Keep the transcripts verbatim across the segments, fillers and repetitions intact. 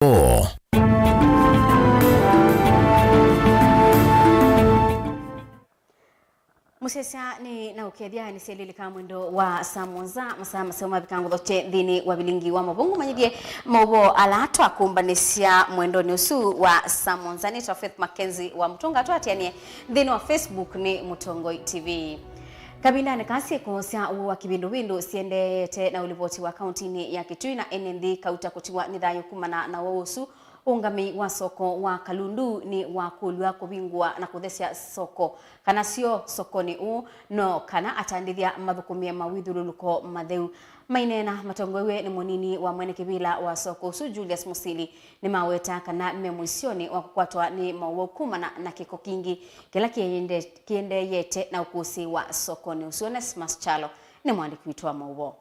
O. Mũsyaĩĩsya nĩ na ũkethya nĩ syelilika mwendo wa saa mũonza, masaa maseo mavika ngũthokye nthĩnĩ wa vilingi wa maũvoo. Ngũmanyĩthye maũvoo ala twakũmbanĩsya mwendonĩ ũsu wa saa mũonza. Nĩtwa Faith Mackenzie wa Mũtũnga, twatĩanĩe nthĩnĩ wa Facebook nĩ Mũtongoi T V. Kavindanĩ kaa, syĩko sya ũwau wa kĩvinduvĩndu siendeete na ũlivoti wa kauntinĩ ya Kitui, na ene nthĩ kauta kũtiwa nĩ thayũ kumana na ũwau ũsu. Ũũngamĩi wa soko wa Kalundu nĩ wakũlw'a kũvingũa na kũthesya soko kana syoo sokonĩ ũũ, no kana atandĩthya mathũkũmĩe mawĩthyũlũlũko matheu. Maineena matongoew'e nĩ mũnini wa mwene kĩvĩla wa soko ũsu, Julius Mũsili, nĩmaweta kana me mũisyonĩ wa kũkwatwa nĩ maũwau kumana na kĩko kingĩ kĩla kĩende-, kĩendeeyete na ũkũsĩĩwa sokonĩ ũsu. Onesmus Kyalo nĩ mũandĩki witũ wa maũvoo.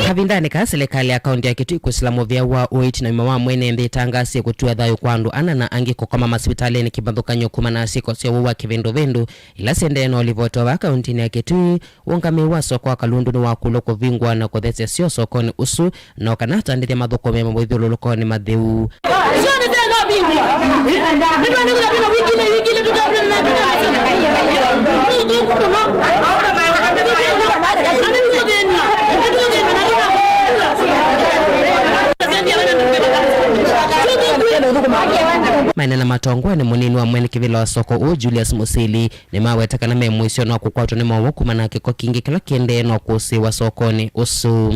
Kavindanĩ kaa, silikalĩ ya kaunti ya Kitui kwĩsĩla mũvĩa wa ũiiti na ũima wa mwene nthĩ ĩtangasie kũtua thayũ kwa andũ ana na angĩ kũkoma masivitalĩnĩ kĩvathũkany'o kumana na syĩko sya ũwau wa kĩvinduvĩndu ila siendee na ũlivoti wa vaa kauntinĩ ya Kitui. Ũũngamĩi wa soko wa Kalundu nĩwakũlw'a kũvingũa na kũthesya syoo sokonĩ ũsu, no kana atandĩthya mathũkũmĩe mawĩthyũlũlũkonĩ matheu. Maineena matongoew'e nĩ mũnini wa mwene kĩvĩla wa soko ũũ, Julius Mũsili, nĩmaweta kana me mũisyonĩ wa kũkwatwa nĩ maũwau kumana na kĩko kingĩ kĩla kĩendee na ũkũsĩĩwa sokonĩ ũsu.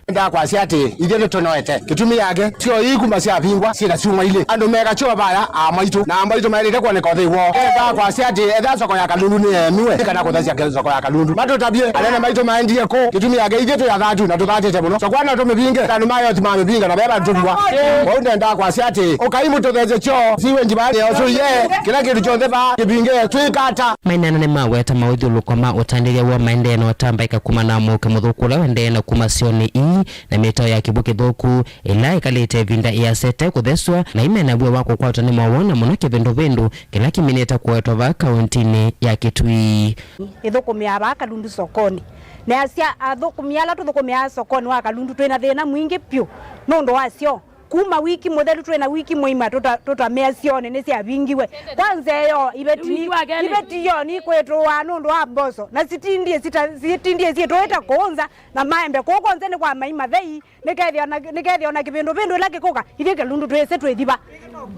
Ndakwasya atĩ ithyĩ nĩtũnoete. Kĩtumi yake, syoo ii kuma syavingwa syĩ na syumwa ilĩ, andũ meka kyoo vaya aa maitũ, na aa maitũ maĩlĩte kwoneka ũthei woo. Ndakwasya atĩ ethĩwa soko ya Kalundu nĩyeemiwe, nĩ kana kũthesya soko ya Kalundu. Matũtavye, anene maitũ maendie kũ? Kĩtumi yake, ithyĩ twĩ athatu na tũthatĩte mũno. Soko ĩno tũmĩvinge, na andũ ma Yoti mamĩvinga, na veva tũviwa. Vau ndendaa kwasya atĩ ũkai mũtũthesye kyoo, siwe njivaa nĩosũie, kĩla kĩndũ kyonthe vaa kĩvinge, twĩka ata? Maineena nĩmaweta mawĩthyũlũlũko ma ũtandĩthya woo maendee na ũtambaĩka kumana na mũuke mũthũku ũla ũendee na kuma syoonĩ ii, na mĩtao ya kĩw'ũ kĩthũku ĩla ĩkalĩte ĩvinda ĩasete kũtheswa, na imena w'o wa kũkwatwa nĩ mowau, na mũno kĩvinduvĩndu kĩla kĩminĩte kũetwa vaa kauntinĩ ya Kitui. Ĩthũkũmĩaa vaa Kalundu sokonĩ. Neasya athũkũmi ala tũthũkũmĩaa sokonĩ wa Kalundu twĩ na thĩna mwingĩ vyũ nũndũ wa syoo. Kuma wiki mũthelu twĩ na wiki mũima tũta-, tũtamea syoonĩ nĩsyavingiwe. Kwanza ĩyo, iveti ni-, iveti yo nikwĩtũaa nũndũ wa mboso, na sitindie sita-, sitindie syĩtũĩte kũũ nza, na maembe kũũ kw'onthe nĩ kwa mai mathei, nĩkethĩa na, nĩkethĩa na kĩvinduvĩndu ĩla kĩkũka, ithyĩ Kalundu twĩsĩ twĩthi va.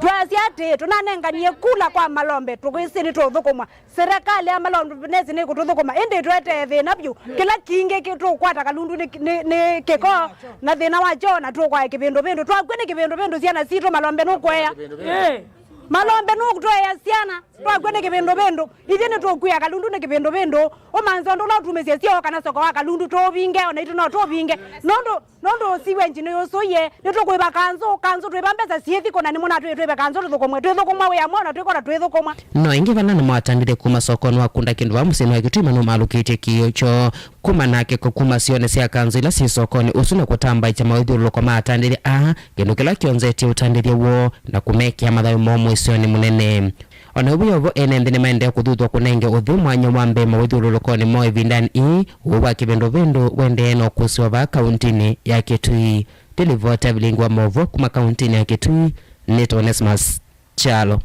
Twasya atĩĩ, tũnanenganie kula kwa malombe, tũkwĩsĩ nĩtũũthũkũmwa. Serikali ya malombe nĩsĩ nĩkũtũthũkũma, ĩndĩ ĩtũetee thĩna vyũ. Kĩla kingĩ kĩ-, tũkwata Kalundu nĩ, nĩ, nĩ kĩko, na thĩna wa kyoo, na tũkwae kĩvinduvĩndu. Twakw'a nĩ kĩvinduvĩndu, syana sitũ malombe nũkũea. Ĩĩ. Malombe nũkũtũea syana, twakw'a nĩ kĩvinduvĩndu. Ithyĩ nĩtũkwĩa Kalundu nĩ kĩvinduvĩndu. Ũmanze ũndũ ũla ũtumĩsye syoo kana soko wa Kalundu tũũvinge, o naitũ no tũũvinge. Nũndũ Nũndũ siwenji nĩyũsũie, nĩtũkwĩva kanzũ, kanzũ twĩva mbesa syĩthi kũ, na nĩmwona twĩ-, twĩve kanzũ tũthũkũmwe, twĩthũkũmwa wĩa mwaũ na twĩkona twĩthũkũmwa. No ĩngĩ vala nĩmo atandĩthya kuma sokonĩ wa kũkunda kĩndũ vaa mũsyĩnĩ wa Kitui manũmalũkĩtye kĩĩo kyoo kumana na kĩko kuma syonĩ sya kanzũ ila syĩ sokonĩ ũsu na kũtambaĩkya mawĩthyũlũlũko ma atandĩthya aa, kĩndũ kĩla kĩonzetye ũtandĩthya woo na kũmekĩa mathayũ moo mũisyonĩ mũnene. O na ũu wĩ o vo, ene nthĩ nĩmaendee kũthuthw'a kũnenge ũtheu mwanya wa mbee mawĩthyũlũlũkonĩ moo ĩvindanĩ ii, ũwau wa kĩvinduvĩndu ũendee na ũkũsĩwa vaa kauntinĩ ya Kitui. Twĩ livoti ya vilingi wa maũvoo kuma kauntinĩ ya Kitui, nĩtawa Onesmus Kyalo.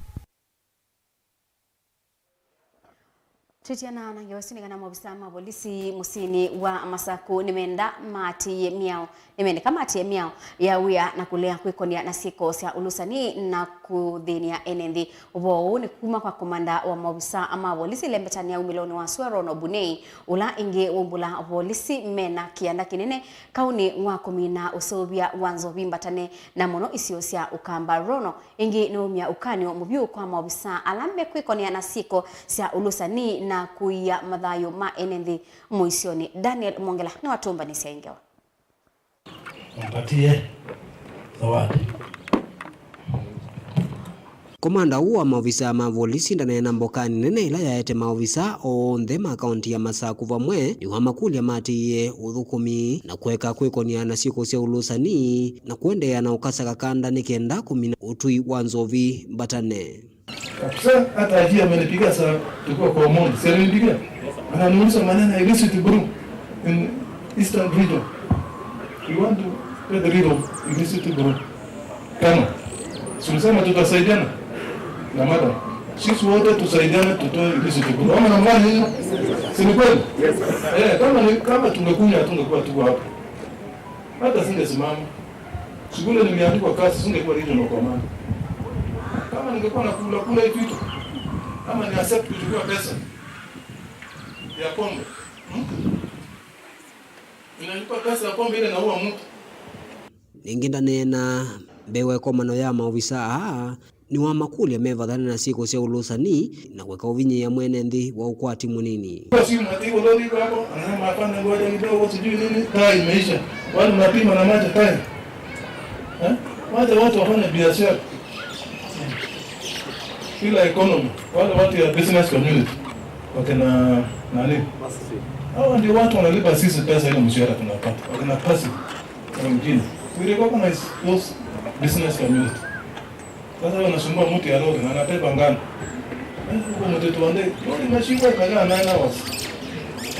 Twĩtiana na ngewa isu nĩ kana maovisa ma volisi mũsyĩnĩ wa Masaku nĩmenda maatĩĩe mĩao, nĩmendeka maatĩĩe mĩao ya wĩa na kũlea kwĩkonia na syĩko sya ũlũsani na kũthĩny'a ene nthĩ. Ũvoo ũũ nĩ kuma kwa komanda wa maovisa ma volisi ĩlembetanĩa umĩlonĩ wa sua Ron Obunei, ũla ĩngĩ waumbũla volisi mena kĩanda kĩnene kaũnĩ wa kũmina ũseũvya wa nzovi mbatane na mũno isio sya Ũkamba. Ron ĩngĩ nĩwaumya ũkany'o mũvyũ kwa maovisa ala mekwĩkonea na syĩko sya ũlũsani na kũia mathayũ ma ene nthĩ mũisyonĩ. Daniel Mwongela nĩwatũmbanĩsya ĩ ngewa. Mpatie zawadi. Komanda ũũ wa maovisa ma volisi ndaneena mbokanĩ nene ĩla yaete maovisa onthe ma kaunti ya Masaku vamwe, nĩwamakũlya maatĩĩe ũthũkũmi na kũeka kwĩkonia na syĩko sya ũlũsani na kũendeea na ũkasya kakanda nĩ kenda kũmina ũtũi wa nzovi mbatane. Kabisa, hata Haji amenipigia saa tukiwa kwa Omondi. Si alinipigia? Ananiuliza maneno ya illicit brew in Eastern region. We want to get rid of illicit growth. Kama tulisema tutasaidiana na madam, sisi wote tusaidiane tutoe illicit growth. Ama namna gani hiyo? Si ni kweli? Eh, kama ni, kama tungekunywa, hatungekuwa tuko hapa. Hata singesimama. Siku ile niliandikwa kazi, singekuwa regional commander. Kama ningekuwa nakula kula hivi vitu, ama ni accept kuchukua pesa ya pombe. Hmm? Inanipa pesa ya pombe ile naua mtu. Ningĩ ndaneena mbee wa ĩkomano ya maovisa aa, nĩwamakũlya mevathane na syĩko sya ũlũsani na kũeka ũvinyĩĩa mwene nthĩ wa ũkwati mũnini. Kwa simu ati, "Ulori wako, anasema, 'Hapana, ngoja kidogo, sijui nini, taa imeisha.'" Wale mnapima na maji taa. Eh? Wacha watu wafanye biashara. Kila economy, wale watu ya business community, wakina nani? Hawa ndio watu wanalipa sisi pesa ile mshahara tunapata. Wakina Pasi na wengine. We recognize those business community. Sasa wanasumbua mtu ya lori na anabeba ngano. Eh, huko mtoto wa ndege, lori imeshikwa ikakaa nine hours.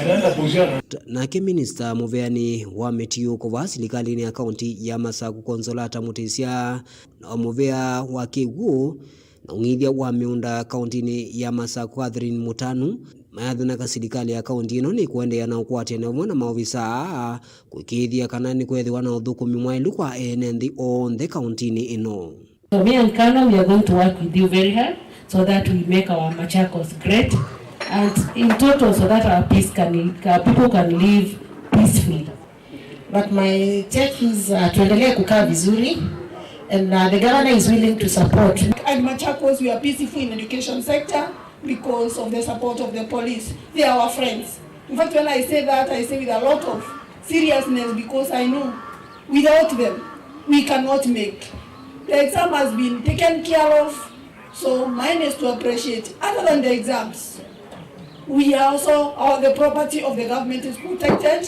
Anaenda kuuziana. Nake minista mũveani wa mĩtiũko va silikalĩnĩ ya kaunti ya Masaku, Consolata Mutisya, na mũvea wa kĩw'ũ na ũng'ithya wa mĩũnda kauntinĩ ya Masaku, Catherine Mutanu, mayathana ka silikalĩ ya kaunti ĩno nĩ kũendeea na ũkwatĩanĩa vamwe na maovisa aa kũĩkĩĩthya kana nĩkwethĩwa na ũthũkũmi mwaĩlu kwa ene nthĩ onthe kauntinĩ ĩno. So me and Colonel, we are going to work with you very hard so that we make our Machakos great and in total so that our peace can, our people can live peacefully. But my take is, uh, tuendelee kukaa vizuri and, uh, the governor is willing to support. And Machakos, we are peaceful in education sector because of the support of the police. They are our friends. In fact, when I say that, I say with a lot of seriousness because I know without them, we cannot make. The exam has been taken care of, so mine is to appreciate. Other than the exams, we are also, our, the property of the government is protected.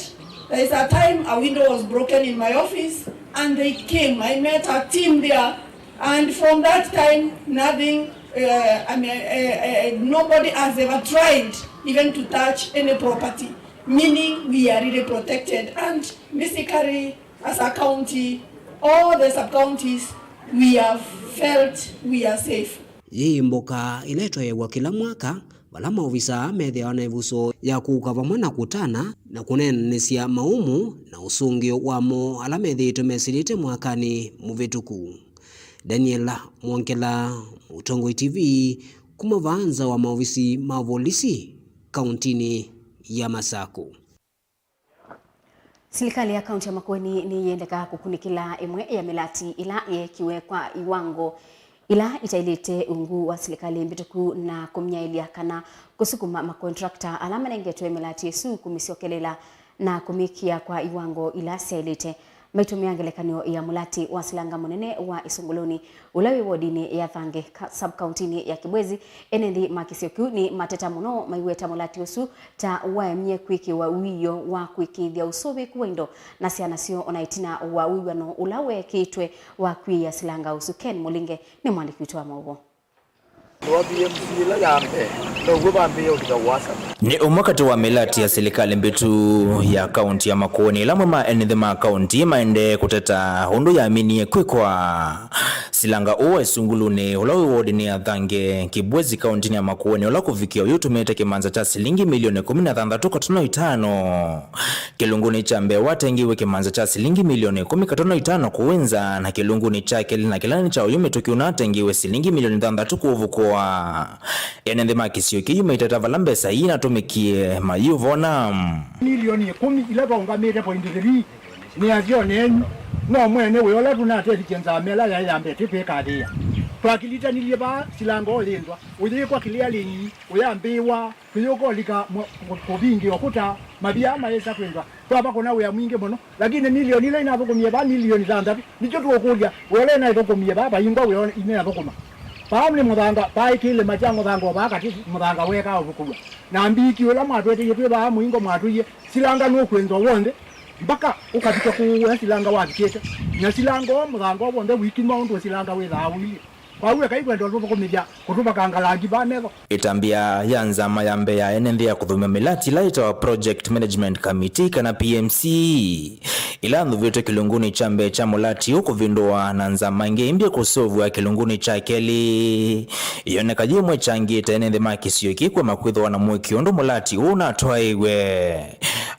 There is a time a window was broken in my office and they came. I met a team there and from that time, nothing, uh, I mean, uh, uh, nobody has ever tried even to touch any property, meaning we are really protected. And basically, as a county, all the sub-counties, we have felt we are safe. Yĩĩ mboka ĩla ĩtwaĩawa kĩla mwaka, vala maovisa methĩawa na ĩvuso ya kũka vamwe na kũtana na kũneenanĩsya maumu na ũsũngĩo wamo ala methĩĩtwe mesĩlĩte mwakanĩ mũvĩtũku. Daniel Mwongela, Mũtongoi T V, kuma vaa nza wa maovisi ma volisi kauntinĩ ya Masaku. Silikalĩ ya kaunti ya Makueni nĩyĩendeka kũkunĩkĩla ĩmwe ya mĩlati ĩla yeekiwe kwa iwango ila itaĩlĩte ungu wa silikalĩ mbĩtũku na kũmyaĩlya kana kũsukuma makontrakta ala manengetwe mĩlati ĩsu kũmĩsyokelela na kũmĩkĩa kwa iwango ila syaĩlĩte. Maitũmĩa ngelekany'o ya mũlati wa silanga mũnene wa Ĩsũngũlũnĩ, ũla wĩ wodinĩ ya Thange, ka-, sub-kauntinĩ ya Kibwezi, ene nthĩ ma kĩsio kĩu nĩ mateta mũno maiweta mũlati ũsu ta waemie kwĩkĩwa wĩoo wa kũĩkĩĩthya ũsũvĩku wa indo na syana syoo, o na ĩtina wa wĩw'ano ũla weekĩĩtwe wa kwĩĩa silanga ũsu. Ken Mũlinge nĩ mwandĩki witũ wa maũvoo. Nĩwa P M C ĩla ya mbee, now'o vambĩĩe ũvika ũasa. Nĩ ũmwe katĩ wa mĩlati ya silikalĩ mbĩtu ya kaunti ya Makueni, ĩla amwe ma ene nthĩ ma kaunti maendee kũteta ũndũ yaminie kwĩkwa. Silanga ũũ wa Ĩsũngũlũnĩ, ũla wĩ wodinĩ ya Thange, Kibwezi, kauntinĩ ya Makueni, ũla kũvikĩa ũyu ũtũmĩĩte kĩmanza kya silingi milioni ĩkũmi na thanthatũ katono itano. Kĩlungunĩ kya mbee watengiwe kĩmanza kya silingi milioni ĩkũmi katono itano kũwĩnza, na kĩlungunĩ kya kelĩ na kĩla nĩ kya ũyu mĩtũkĩ ũnatengiwe silingi milioni thanthatũ kũũvukũa. Ene nthĩ ma kĩsio kĩu maitata vala mbesa ii inatũmĩkie, mayĩũvona. Milioni ĩkũmi ila twaũngamĩte point three nĩ ya syoneenyu, no mwene wĩa ũla tũnatelikye nzama ĩla yaĩ ya mbee tũkathĩĩa. Twakilitanilye vaa silanga ũyĩnzwa, ũyĩkwa kĩlĩalĩi, ũyambĩĩwa, kũyũka ũlika mũ-, kũ-, kũvingĩ ũkũta, mavia aa mayĩsa kwĩnzwa. Twavakũna wĩa mwingĩ mũno, lakini milioni ila inathũkũmie vaa, milioni thanthatũ, nĩkyo tũũkũlya, wĩa ũla inaĩthũkũmie vaa, vaingwa wĩa ĩnathũkũma? Vaa nĩ mũthanga, vaa ĩkĩlĩma kya mũthanga o vaa katĩ, mũthanga weekaa ũvukũw'a. Na mbiki ũla mwatweteie twĩ vaa mũingo mwatwĩie, silanga nũkwĩnzwa w'onthe, mpaka ũkavika kũũ wĩa silanga wavikĩte. Na silanga ũũ, mũthanga ũũ w'onthe wĩkimwa ũndũ silanga wĩthaa ũilyĩ. Kwa w'o ekai kwenda ũtũthũkũmĩthya kũtũvakanga langi vaa metho. Ĩtambya ya nzama ya mbee ya ene nthĩ ya kũthũmya mĩlati ĩla yĩtawa Project Management Committee, kana P M C, ila nthuvĩtwe kĩlungunĩ kya mbee kya mũlati ũũ kũvĩndũwa na nzama ĩngĩ ĩmbye kũsũvw'a kĩlungunĩ kya kelĩ. Ĩyoneka yĩ ĩmwe kyangĩte ene nthĩ ma kĩsio kĩĩ kũema kwĩthĩwa na mũĩkĩĩo ũndũ mũlati ũũ ũnatwaĩĩw'e.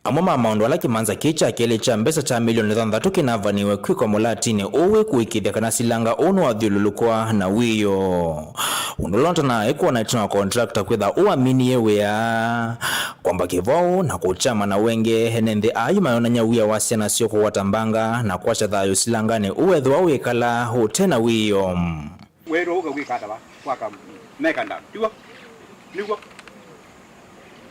Amwe ma maũndũ ala kĩmanza kĩĩ kya kelĩ kya mbesa kya milioni thanthatũ kĩnavaniwe kwĩkwa mũlatinĩ ũũ wĩ kũĩkĩĩthya kana silanga ũũ nĩwathyũlũlũkwa na wĩoo. Ũndũ ũla ũtanaaĩ kwona ĩtina wa contractor kwĩtha ũũ aminie wĩa, kwamba kĩvwaũ na kũkyama na wenge. Ene nthĩ aa mayonany'a wia wa syana syoo kũwata mbanga na kwasya thayũ silanganĩ ũũ wethĩwa wĩkala ũte na wĩoo. Wĩrwo ũka kwĩka ata va? Kwaka mega dam. Tiw'o? Nĩw'o?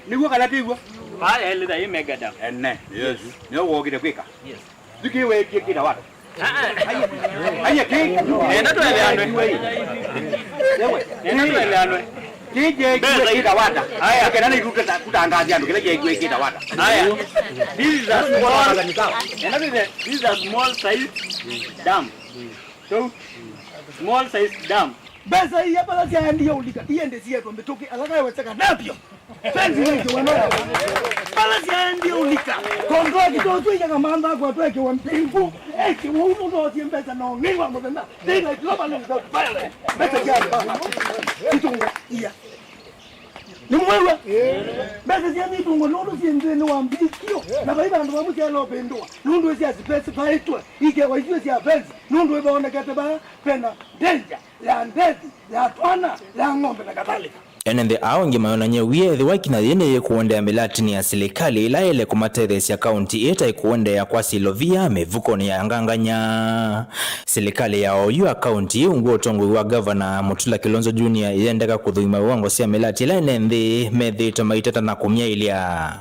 Nĩw'o kana tiw'o? Vaa yaĩlĩte ĩ mega dam. Ene. Yes. Nĩyo wokĩte kwĩka? Yes. Yu kĩĩ weekie kĩta wata? Ah, ah. Aye kĩĩ. Nenda tũeleanwe. Ewe. Nenda tũeleanwe. Kĩĩ kyeekiwe kĩta wata? Aya. Kena nĩ kũtangaza andũ kĩla kyeekiwe kĩta wata. Aya. This is a small, nenda tũeleanwe. This is a small size dam. So, small size dam. Mbesa ii vala syaendie ũlika, iende sietwe mĩtũkĩ, ala kaeweteka napio. Fence yĩkĩwe no. Vala syaendie ũlika, contractor ũsu ĩyaga mantha akwatwa ekiwe mbingu, ekiwe ũu nũndũ osie mbesa na ũng'ei wa mũthenya. They like global without violence. Mbesa sya mbaa. Itunga, iya. Nĩmwĩw'a? Mbesa sya mĩtungo nũndũ syĩ nthĩnĩ wa mbikio, na vai vandũ vamwe syaĩle ũvĩndũa, nũndũ ĩsya specifyĩtwe, ikewa isu sya fence, nũndũ ĩvonekete vaa vena danger ya ndethi, ya twana, ya ng'ombe na kadhalika. Ene nthĩ aa angĩ mayonany'a wia ethĩwa ĩkinya yĩĩ nĩyĩkũendeea mĩlatinĩ ya silikalĩ ĩla yaĩle kũmatetheesya kaunti ĩĩ ta ĩkũendeea kwasya ilovia mĩvukonĩ ya ngangany'a. Silikalĩ ya oyu ya kaunti ĩĩ ungu wa ũtongoi wa Gavana Mutula Kilonzo Junior ĩyendeka kũthũima viwango sya mĩlati ĩla ene nthĩ methĩĩtwe maiteta na kũmyaĩlya.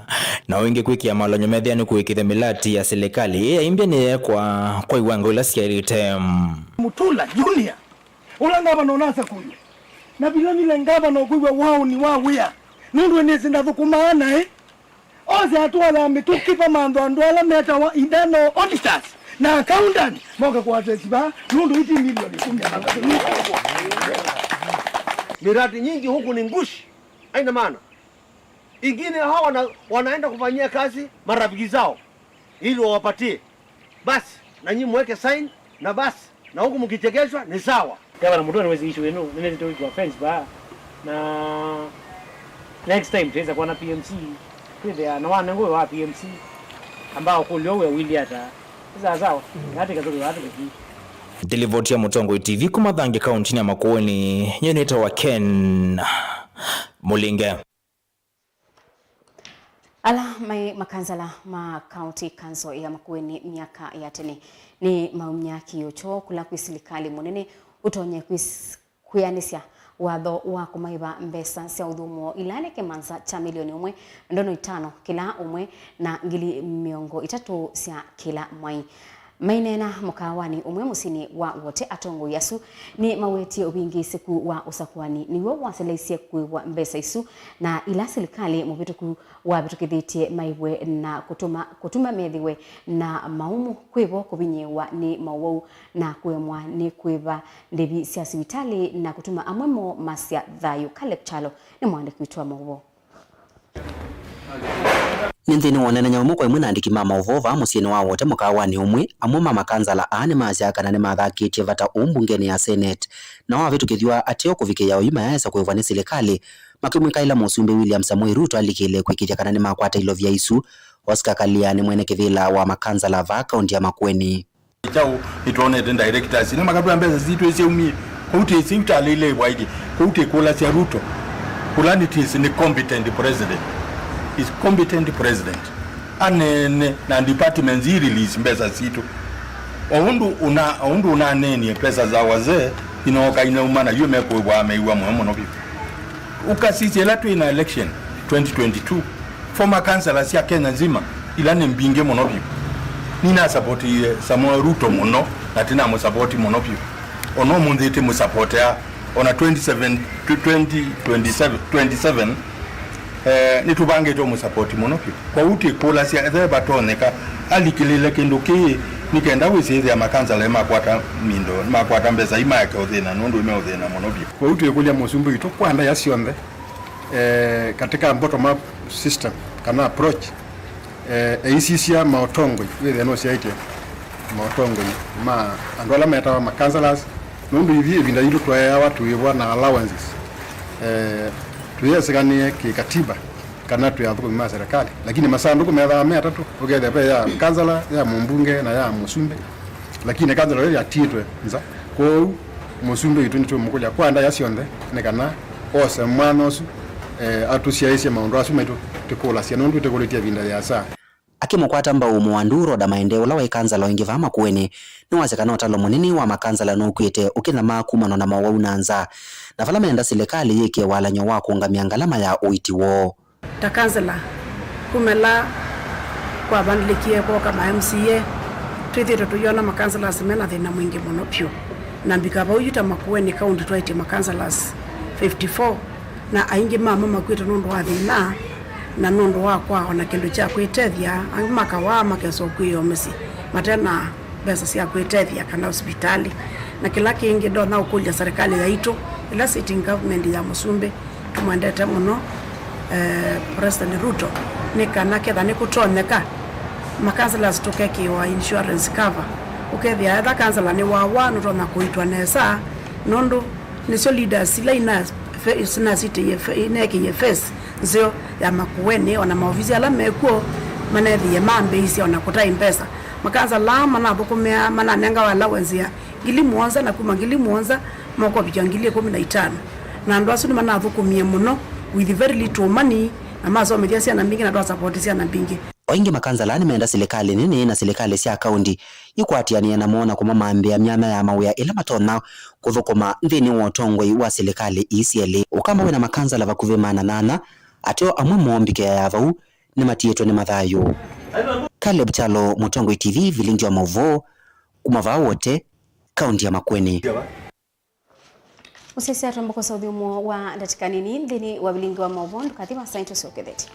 Na o ĩngĩ kwĩkĩa malony'o methĩa nĩ kũĩkĩĩthya mĩlati ya silikalĩ ĩĩ yaimbya nĩyeekwa kwa iwango ila syaĩlĩte. Mutula Junior, ũla ngavana ũnasakũiwe, na vile vile ngavana ũkwĩw'a waũni wa wĩa, nũndũ nĩsĩ ndathũkũmaa naĩ. Ose atwalaa mĩtũkĩ vamanthwa andũ ala metawa internal auditors na accountant moke kũatesi vaa, nũndũ iti milioni ĩkũmi na thanthatũ nĩkũkwa. Miradi nyingi huku ni ngushi, haina maana. Ingine hawa wana, wanaenda kufanyia kazi marafiki zao ili wawapatie. Basi, na nyinyi mweke sign, na basi, na huku mkichekeshwa ni sawa. Gavana Mutula nĩwĩsĩ issue ĩno, nĩnĩsĩ tũĩkĩwa fence vaa, na next time twĩsa kwona P M C, kwĩthĩa na wanengwa wa P M C, ambao kũlyo wĩa wili ata. Nĩ sawa sawa, ngatĩka tũkĩ vaa tũkĩthi. Nĩ livoti ya Mũtongoi T V kuma Thange kauntinĩ ya Makueni, nyie nĩtawa Ken Mũlinge. Ala maĩ makansala ma County Council ya Makueni myaka ya tene nĩ maumya kĩĩo kyoo kũla kwĩ silikalĩ mũnene ũtonye kwĩs-, kwĩanĩsya watho wa kũmaĩva mbesa sya ũthũmũo ila nĩ kĩmanza kya milioni ũmwe ndono itano kĩla ũmwe na ngili mĩongo ĩtatũ sya kĩla mwai. Maineena mũkaawanĩ ũmwe mũsyĩnĩ wa Wote, atongoi asu nĩmawetie ũvĩngĩĩsĩku wa ũsakũani nĩw'o waseleisye kũĩvwa mbesa isu, na ila silikalĩ mũvĩtũku wavĩtũkĩthĩtye maĩvwe na kũtuma, kũtuma methĩwe na maumu, kwĩvo kũvinyĩĩwa nĩ maũwau na kũemwa nĩ kũĩva ndĩvi sya sivitalĩ na kũtuma amwe moo masya thayũ. Caleb Kyalo nĩ mũandĩki witũ wa maũvoo. Nĩ nthĩnĩ wa ũneenany'a ũmwe kwa ĩmwe na andĩki ma maũvoo vaa mũsyĩnĩ wa Wote mũkaawanĩ ũmwe, amwe ma makansala aa nĩmaasya kana nĩmathakĩtye vata ũũ mbungenĩ ya Senate, nao avĩtũkĩthw'a ateo kũvikĩĩa oyu mayaesa kũĩvwa nĩ silikalĩ, makĩmwĩkaĩla Mũsumbĩ William Samoei Ruto alikĩle kũĩkĩĩthya kana nĩmakwata ilovia isu. Oscar Kalia nĩ mwene kĩvĩla wa makansala vaa kaunti ya Makueni. Kyaũ nĩtwonete directors ĩla makatwĩa mbesa sitũ ĩsyaumie kũu, tĩ sivitalĩ ila ĩvwaĩtye kũu, tĩ kũlasya Ruto. Kũla nĩ tĩsĩ nĩ competent president. Is competent president. Aneene na departments i release mbesa sitũ. O ũndũ ũna, o ũndũ ũnaneenie pesa za wazee inooka inauma na yu mekũĩvwa meiwa mũno mũno vyũ. Ũkasisya ĩla twĩ na election twenty twenty-two, former councillors sya Kenya nzima, ila nĩ mbingĩ mũno vyũ. Nĩnasavotie Samoei Ruto mũno, na tĩnamũsavoti mũno vyũ. Ona ũmũnthĩ tĩmũsavotea, ona twenty-seven, twenty twenty-seven, twenty-seven, eh, nĩtũvangĩte ũmũsavoti mũno vyũ. Kwoou twĩkũlasya ethĩwa vatonyeka alikĩlĩle kĩndũ kĩĩ, nĩ kenda wĩsĩ ĩthĩa makansala makwata mindo, makwata mbesa ii maeke ũthĩna, nũndũ meũthĩna mũno vyũ. Kwoou twĩkũlya mũsumbĩ witũ kwa ndaĩa syonthe, eh, katika bottom up system kana approach, Eh, eisisya maũtongoi, wĩthĩa nũsyaĩtye maũtongoi ma andũ ala metawa ma councillors, nũndũ ithyĩ ĩvinda yitũ twaeawa tũĩvwa na allowances. Eh, tũyesĩkanĩe kĩkatiba kana twĩ athũkũmi ma serikali, lakini masandũkũ methĩawa me atatũ, ũkethĩa ve ya councillor, ya mũmbunge na ya mũsumbĩ, lakini councillor ũyũ yatiĩtwe nza. Kwoou mũsumbĩ witũ nĩtũmũkũlya kwa ndaĩa syonthe nĩ kana ose mwana ũsu, eh, atũsyaĩĩsye maũndũ asu maitũ tũkũlasya, nũndũ tũkũlĩtye ĩvinda yĩasa. Akĩmũkwata mbau Mũwandu, Rhoda Maende, ũla waĩ kansala o ĩngĩ vaa Makueni, nĩwasya kana ũtalo mũnene wa makansala nũkw'ĩte ũkĩnyamaa kumana na mowau na nza, na vala meenda silikalĩ yĩkĩe walany'o wa kũũngamya ngalama ya ũiiti woo. Ta kansala, kuma ĩla kwavandĩlĩkie kwoka ma M C A, twĩthĩĩtwe tũiona makansala me na thĩna mwingĩ mũno vyũ. Na mbika vau yu ta Makueni County twaĩtye makansala fifty-four, na aingĩ mamo makw'ĩte nũndũ wa thĩna na nũndũ wa kwaa o na kĩndũ kya kwĩtethya, angĩ makawaa makesa ũkw'ĩĩa o mĩsyĩ mate na mbesa sya kwĩtethya kana ũsivitalĩ. Na kĩla kĩngĩ, ndonya ũkũlya serikali yaitũ, ĩla sitting government ya mũsumbĩ tũmwendete mũno, eh, President Ruto, nĩ kana ketha nĩkũtonyeka, ma councillors tũkekĩwa insurance cover. Ũkethĩa etha councillor nĩwawa, nũtonya kũitwa nesa, nũndũ nĩsyo leaders ila ina-, fe-, sinasitĩie fe-, inekĩie face nzeo ya Makueni, ona maovisi ala mekw'o manethĩie mambĩĩsya ona kũtaĩ mbesa. Makanza laa manathũkũmĩa mananengawa allowance ya ngili mũonza, na kuma ngili mũonza mokũvikya ngili ĩkũmi na itano. Na andũ asu nĩmanathũkũmie mũno with very little money, na masomethya syana mbingĩ na twasapoti syana mbingĩ. O ĩngĩ, makansala nĩmeenda silikalĩ nene na silikalĩ sya kaũnti ikwatĩanĩe namo na kũmamambĩa myanya ya mawĩa ĩla matonya kũthũkũma nthĩnĩ wa ũtongoi wa silikalĩ ii syelĩ. Ũkamba wĩna makansala vakuvĩ maana nyanya, ateo amwe moo mbikĩa ya vau nĩmatiĩtwe nĩ mathayũ. Caleb Kyalo, Mũtongoi T V, vilingi wa maũvoo kuma vaa Wote, kaũnti ya Makueni. Ũsisya twambe kũsa ũthyũmũo wa ndatĩka nini nthĩnĩ wa vilingi wa maũvoo, ndũkathi vasa, nĩtũsyokethetye.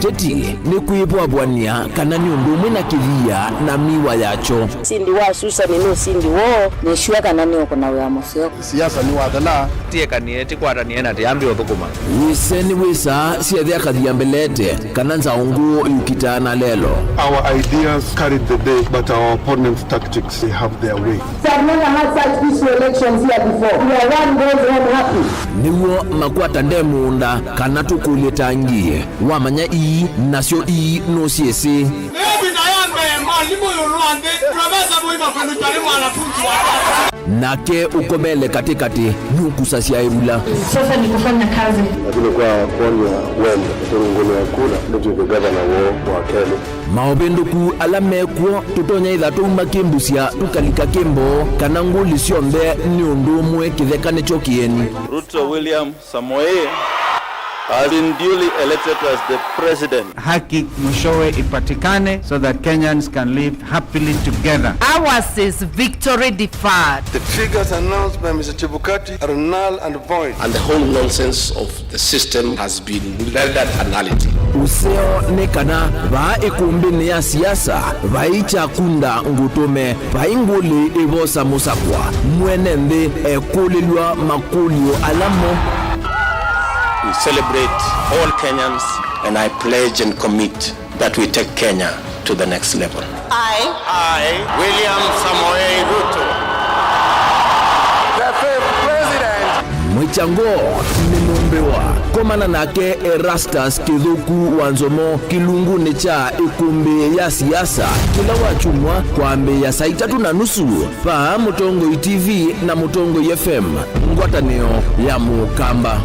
Ũteti nĩ kwĩvwavw'ania kana nĩ ũndũ ũmwe na kĩthia na miwa yakyo. Sindi wa Susani nĩ sindi woo, nĩsua kana nĩũkũna wĩa mũseo. Siasa nĩwathela. Tiekanie, tikwatanĩe na tiambi ũthũkũma. Wĩse nĩ wĩsaa syethĩa kathia mbelete, kana nzaũ ngũũ yũkitaa na lelo. Our ideas carried the day, but our opponents' tactics, they have their way. We have never had such peaceful elections here before. Where one goes home happy. Nĩw'o makwata nde mũũnda, kana tũkũlye tangi. Wamanya ii, nasyo ii nũsyĩsĩ. Ĩvinda ya mbee, mwalimũ ĩũlũ wa nthĩ, Profesa Mũima Kũlũtwa nĩ mwanafunzi wa kwanza. Nake ũkomele katĩkatĩ nũkusasya ĩvula. Sasa ni kufanya kazi. Lakini kwa kuonwa wendo, kũrũngũlwa kura, nĩtw'ĩke gavana woo wa kelĩ. Maũvĩndũku ala mekw'o, tũtonya ĩtha twauma kĩmbusya tũkalika kĩmboo, kana ngũli syonthe nĩ ũndũ ũmwe, kĩtheka nĩkyo kĩeni. Ruto William Samoei has been duly elected as the president. Haki mwishowe ipatikane so that Kenyans can live happily together. Ours is victory deferred. The figures announced by Mister Chebukati are null and void. And the whole nonsense of the system has been rendered a nullity. Ũseo nĩ kana vaa ĩkũmbĩnĩ ya siasa vai kyakunda ngũtũme. Vai ngũlĩ ĩvosa mũsakwa, mwene nthĩ ekũlĩlw'a makũlyo ala mo. We celebrate all Kenyans, and I pledge and commit that we take Kenya to the next level. I, I, William Samoei Ruto, the fifth president. Mwĩkyango nĩ mũmbĩwa. Komana nake Erastus Kĩthũku wa Nzomo kĩlungunĩ kya ĩkũmbĩ ya siasa kĩla wakyumwa kwambĩĩa saa itatũ na nusu. Vaa Mũtongoi T V na Mũtongoi F M, ngwatanĩo ya Mũkamba.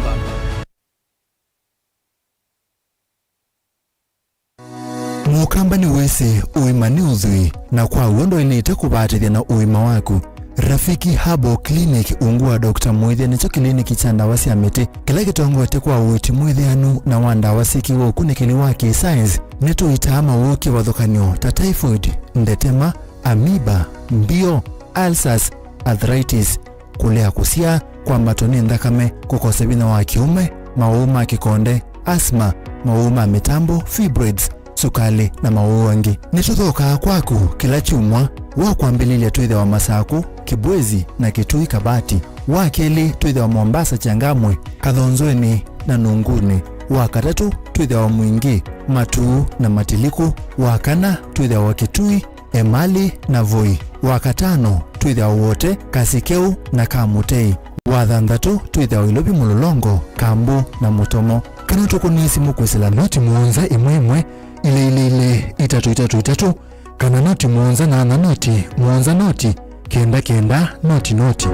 Mũkamba nĩwĩsĩ ũima nĩ ũthwii, na kwa w'o ndwaĩlĩte kũvatĩthya na ũima waku. Rafiki Herbal Clinic ungu wa Doctor Mwĩthya nĩkyo kĩliniki kya ndawa sya mĩtĩ kĩla kĩtongoete kwa ũiiti mwĩthĩanu na wa ndawa syĩkĩwe ũkunĩkĩli wa kĩ-science. Nĩtũitaa mawau kĩvathũkany'o ta typhoid, ndetema, amoeba, mbio, ulcers, arthritis, kũlea kũsyaa, kwambatwa nĩ nthakame, kũkosa vinya wa kĩũme, mawau ma kĩkonde, asthma, mawau ma mĩtambo, fibroids, sukalĩ, na maũũ angĩ. Nĩtũthookaa kwaku kĩla kyumwa. Wa kwambĩlĩlya twĩthĩawa Masakũ, Kibwezi, na Kitui Kabati. Wa kelĩ twĩthĩawa Mombasa, Changamwe, Kathonzweni, na Nunguni. Wa katatũ twĩthĩawa Mwingi, Matuu, na Matiliku. Wa kana twĩthĩawa Kitui, Emali, na Voi. Wa katano twĩthĩawa Wote, Kasikeu, na Kamutei. Wa thanthatũ twĩthĩawa Ilovi, Mũlolongo, Kambu, na Mũtomo. Kana tũkũnĩe simũ kwĩsĩla noti mũonza ĩmwe ĩmwe, ilĩ ilĩ ilĩ, itatũ itatũ itatũ, kana noti mũonza nyanya noti, mũonza noti, kenda kenda, noti noti.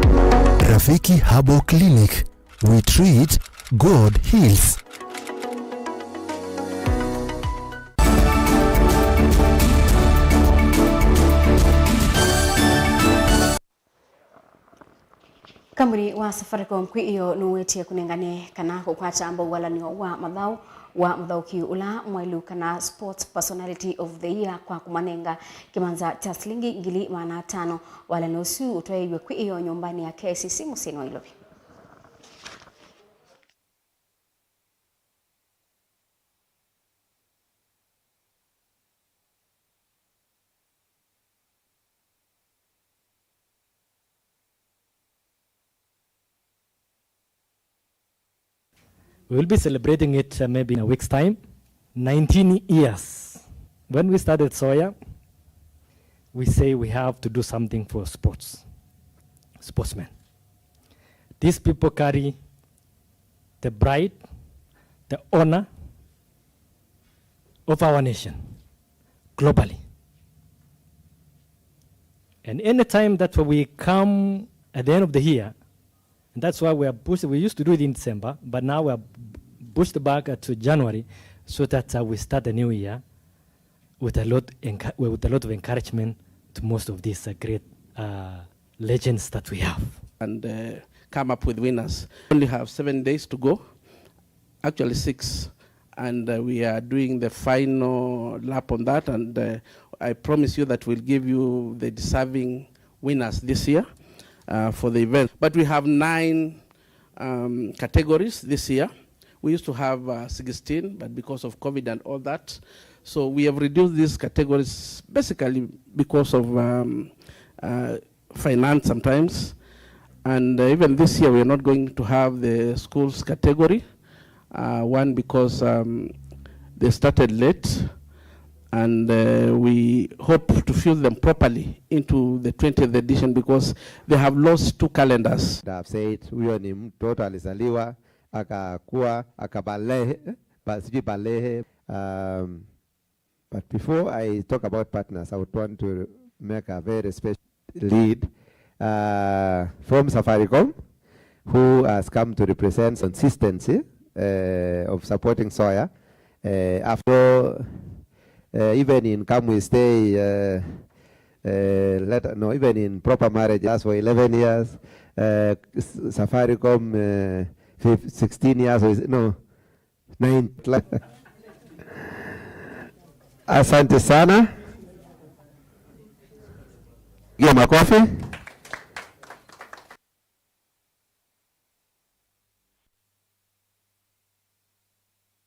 Rafiki Herbal Clinic, we treat, God heals. Kambuni wa Safaricom kwĩ ĩyo nũwetie kũnengane kana kũkwata mbau walanĩo wa mathaũ wa mũthaũki ũla mwaĩlu kana Sports Personality of the Year kwa kũmanenga kĩmanza kya silingi ngili maana atano. Walanĩo ũsu ũtwaĩiw'e kwĩ ĩyo nyũmbanĩ ya K I C C mũsyĩnĩ wa Ilovi. We will be celebrating it, uh, maybe in a week's time. Nineteen years. When we started Soya, we say we have to do something for sports, sportsmen. These people carry the pride, the honor of our nation globally. And anytime that we come at the end of the year, and that's why we are pushed, we used to do it in December, but now we are pushed back, uh, to January, so that, uh, we start the new year with a lot enc-, with a lot of encouragement to most of these, uh, great, uh, legends that we have. And, uh, come up with winners. Only have seven days to go, actually six, and, uh, we are doing the final lap on that, and, uh, I promise you that we'll give you the deserving winners this year, uh, for the event. But we have nine, um, categories this year. We used to have, uh, sixteen, but because of COVID and all that, so we have reduced these categories basically because of, um, uh, finance sometimes. And, uh, even this year, we are not going to have the schools category. Uh, one, because, um, they started late, and, uh, we hope to fuse them properly into the twentieth edition because they have lost two calendars. They have said, huyo ni mtoto alizaliwa, akakuwa, akabalehe, eh, ba-, sijui balehe. Um, But before I talk about partners, I would want to make a very special lead, uh, from Safaricom, who has come to represent consistency, uh, of supporting Soya. Uh, after, uh, even in Kamwe Stay, uh, uh, let, no, even in Proper Marriage, as for eleven years, uh, S-, Safaricom, uh, fif-, sixteen years, or is it, no, Nine. Asante sana. Pigia makofi.